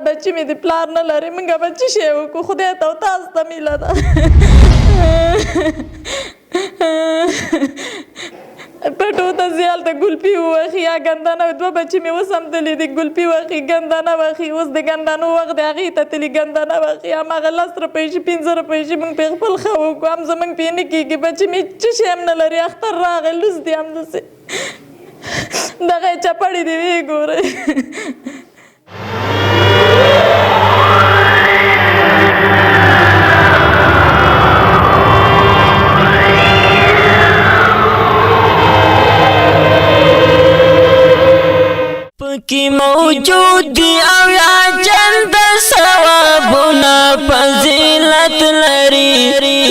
بچي مې د پلار نه لري، موږ به څه شی وکړو؟ خدای ته او تاسو ته مې هیله ده. پټو ته ځي، هلته ګلپي ووهي یا ګندنه. دوه بچي مې اوس هم تللي دي، ګلپي وهي، ګندنه وهي. اوس د ګندنو وخت دی، هغې ته تللي، ګندنه وهي. هماغه 10 روپۍ شي، 5 روپۍ شي، موږ پرې خپل ښه وکړو، هم زموږ پرې نه کېږي. بچي مې څه شی هم نه لري. اختر راغی، لوس دي، همداسې دغه یې چپړې دي، ویې ګورئ. پکې موجود دي او یا چند ثوابونه، فضیلت لري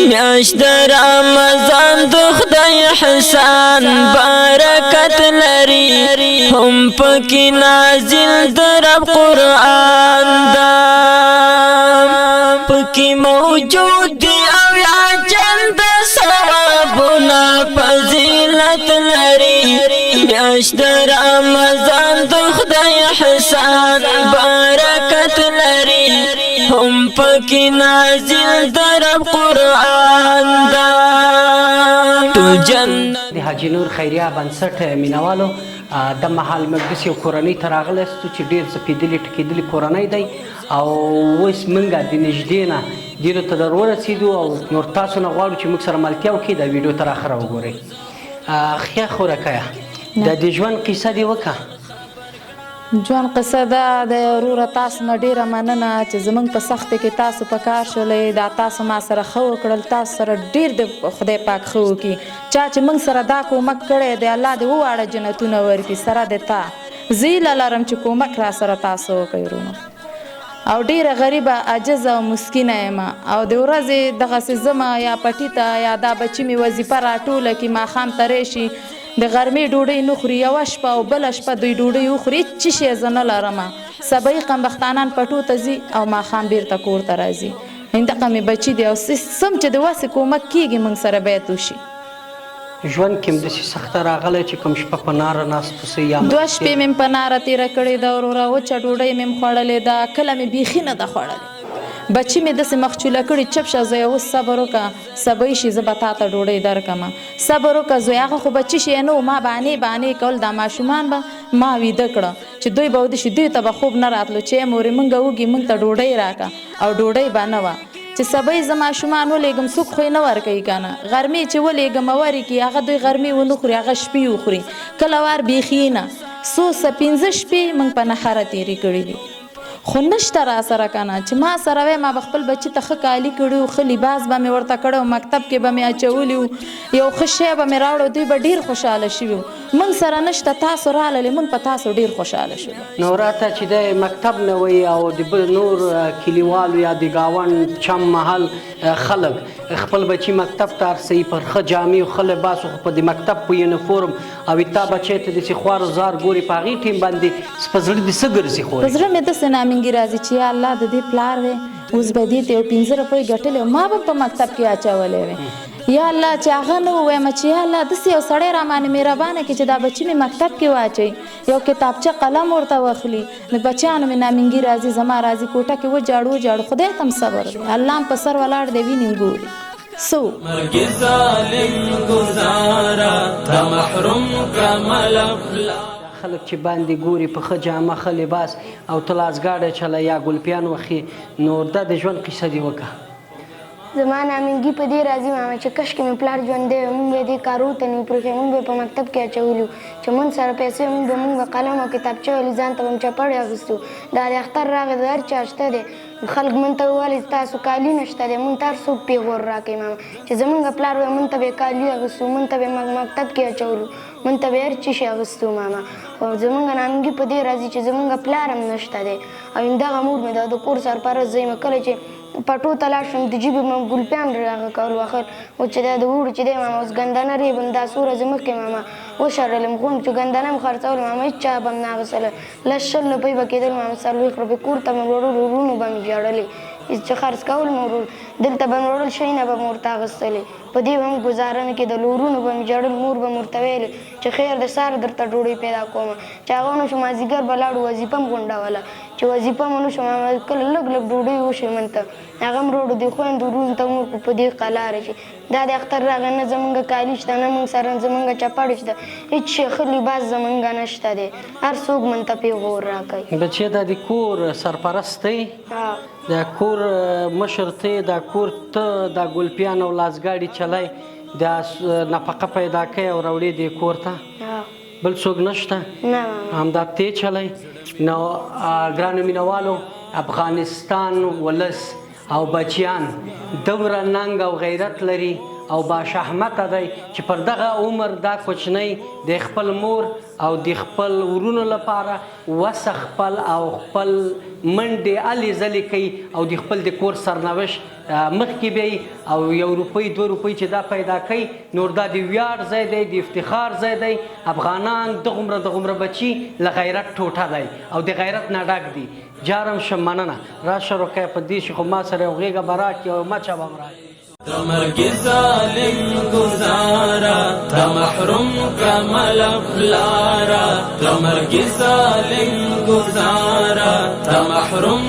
میاشت د رمضان، د خدای احسان برکت لري، هم پکې نازل د رب قرآن دا. پکې موجود دي او یا چند ثوابونه، فضیلت لري میاشت د رمضان، د خدای احسان برکت لري، هم پکې نازل د رب قرآن دا. ټول جنت د حاجي نور خیریه بنسټ مینوالو، د مهال موږ داسې یو کورنۍ ته راغلی یاستو چې ډېر ځپېدلي ټکېدلي کورنۍ دی، او اوس موږ د نږدې نه دې ته در ورسېدو، او نور تاسو نه غواړو چې موږ سره ملتیا وکړئ، دا ویډیو تر اخره وګورئ. ښه خورکیه، د دې ژوند قصه دې وکړه. ژوند قصه دا د وروره، تاسو نه ډیره مننه چې زمونږ په سختې کې تاسو په کار شولئ. دا تاسو ما سره ښه وکړل، تاسو سره ډیر د خدای پاک ښه وکړي. چا چې موږ سره دا کومک کړی دی، الله دې وواړه جنتونه ورکړي. سره د تا زه هیله لرم چې کومک را سره تاسو وکړئ ورونو. او ډیره غریبه، عاجزه او مسکینه یم، او د ورځې دغسې ځمه یا پټي ته، یا دا بچي مې وظیفه راټوله کړي، ماښام ته راشي، د غرمې ډوډۍ نه خوري. یوه شپه او بله شپه دوی ډوډۍ وخوري، هېڅ شی زه نه لرم. سبعي قمبختانان پټو ته ځي او ماښام بیرته کور ته راځي. هندقه مې بچي دي، او سم چې د وسې کومک کېږي، موږ سره باید وشي. ژوند کې هم داسې سخته راغلی چې کوم شپه په ناره ناست اوسئ یا دوه شپې مې په ناره تېره کړې ده وروره. وچه ډوډۍ مې خوړلې ده، کله مې بیخي نه ده خوړلې. بچي مې داسې مخچوله کړي، چپ شه زویه، اوس صبر وکړه، سبعي شي، زه به تا ته ډوډۍ درکړم، صبر وکړه زوی. هغه خو بچي شی نه و، ما بانې بانې کول. دا ماشومان به ما ویده کړه چې دوی به وده شي، دوی ته به خوب نه راتلو چې مورې، مونږ وږي، مونږ ته ډوډۍ راکړه، او ډوډۍ به نه وه. چې سبعي زه ماشومان ولېږم، څوک خو یې نه ورکوي که نه. غرمې چې ولېږم ورې کړي، هغه دوی غرمې ونه خوري، هغه شپې وخوري، کله وار بیخي نه. څو څه 5 شپې موږ په نخره تېرې کړي دي، خو نشته را سره که نه. چې ما سره وی، ما به خپل بچي ته ښه کالي کړي وو، ښه لباس به مې ورته کړی و، مکتب کې به مې اچولي وو، یو ښه شی به مې راوړی، دوی به ډېر خوشحاله شوي وو. موږ سره نشته، تاسو راللې، موږ په تاسو ډېر خوشحاله شولو. نو راته چې د مکتب نه وي او د بل نور کلیوالو یا د ګاونډ چم محل خلک خپل بچي مکتب ته ارسوي پر ښه جامې او ښه لباس، خو په د مکتب په یونیفورم، او تا بچی ته داسې خوار زار ګوري، په هغې ټیم باندې په زړه دې څه ګرځي خورې؟ په زړه مې داسې نامنګي راځي چې یا الله، د دې پلار وی، اوس به دې ته یو 5 روپۍ ګټلې، ما به په مکتب کې اچولی وی. یا الله، چې هغه نه ووایم چې یا الله، داسې یو سړی را باندې مهربانه کړي چې دا بچي مې مکتب کې واچوي، یو کتابچه قلم ورته واخلي. د بچیانو مې نامنګي راځي، زما راځي، کوټه کې وجاړو وجاړو. خدای ته هم صبر دی، الله هم په سر ولاړ دی، ویني، ګوري سو. مرګ ظالم گزارا د محروم کمل. خلک چې باندې ګوري په ښه جامه، ښه لباس، او ته لاسګاډی چلی یا ګلپیان وخی، نو دا د ژوند قصه دې وکړه. زما نامنګي په دې راځي ماما چې کشکې مې پلار ژوندی وی، مونږ به دې کارو ته نه پرېښی، مونږ به په مکتب کې اچولي. چې مونږ سره پیسې، مونږ به قلم او کتابچه ولي، ځان ته به مو چپړې اخیستو. دا د اختر راغی، د هر چا شته دی، خلک مونږ ته وویل تاسو کالي نشته دی، مونږ ته هر څوک پیغور راکوي ماما. چې زمونږ پلار وی، مونږ ته به یې کالي اخیستو، مونږ ته به یې مکتب کې اچولو، مونږ ته به یې هر څه شي اخیستو ماما. خو زمونږ نامنګي په دې راځي چې زمونږ پلار هم نشته دی، او همدغه مور مې ده د کور سرپرست زه یم. کله چې پټو ته لاړ شم، د جیبې مې ګلپیان راغه کول اخر. او چې دا د اوړي چې دی ماما، اوس ګندنه ریبم. دا څو ورځې مخکې ماما وشړلم غونډ، چې ګندنه مې خرڅول ماما، هېچا به هم نه اخیستله. 10 20 روپۍ به کېدل ماما، 40 روپۍ کور ته مې وړل. وروڼو به مې ژړلې چې خرڅ کول مې ورور، دلته به مې وړل، شیونه به مې ورته اخیستلې، په دې به هم ګزاره نه کېده. ورونو به مې ژړل، مور به مې ورته ویلې چې خیر د سهار درته ډوډۍ پیدا کوم. چې هغه ونه شو، مازدیګر به لاړو، وظیفه مې غونډوله. چې وظیفه مو نشو ماما، کله لږ لږ ډوډۍ وشي مونږ ته، هغه هم روړو دي خویندو وروڼو ته مور په دې قلاره چې دا د اختر راغی، نه زمونږ کالي شته، نه مونږ سره زمونږ چپړې شته، هېڅ شی ښه لباس زمونږ نشته دی. هر څوک مونږ ته پیغور راکوي. بچې، دا د کور سرپرست دی، د کور مشر ته، د کور ته د ګلپیان او لاسګاډي چلای، د نفقه پیدا کوي او راوړي دې کور ته، بل څوک نشته؟ نه. همدا ته چلای. نو ګرانو مینوالو، افغانستان ولس او بچیان دومره ننګ او غیرت لري او باشهمته دی چې پر دغه عمر دا کوچنی د خپل مور او د خپل ورونو لپاره وسه خپل او خپل منډې الې ځلې کوي او د خپل د کور سرنوشت مخکې بیایي، او یو روپۍ دوه روپۍ چې دا پیدا کوي، نور دا د ویاړ ځای دی، د افتخار ځای دی. افغانان دغومره دغومره بچي له غیرت ټوټه دی او د غیرت نه ډک دي. جارم شم، مننه. راشه روکیه، په دې شي خو ما سره یو غېږه به راکړي او مچه به هم راکړي. د مرګ ظالم گزارا د محروم کمل پلارا، د مرګ ظالم گزارا د محروم.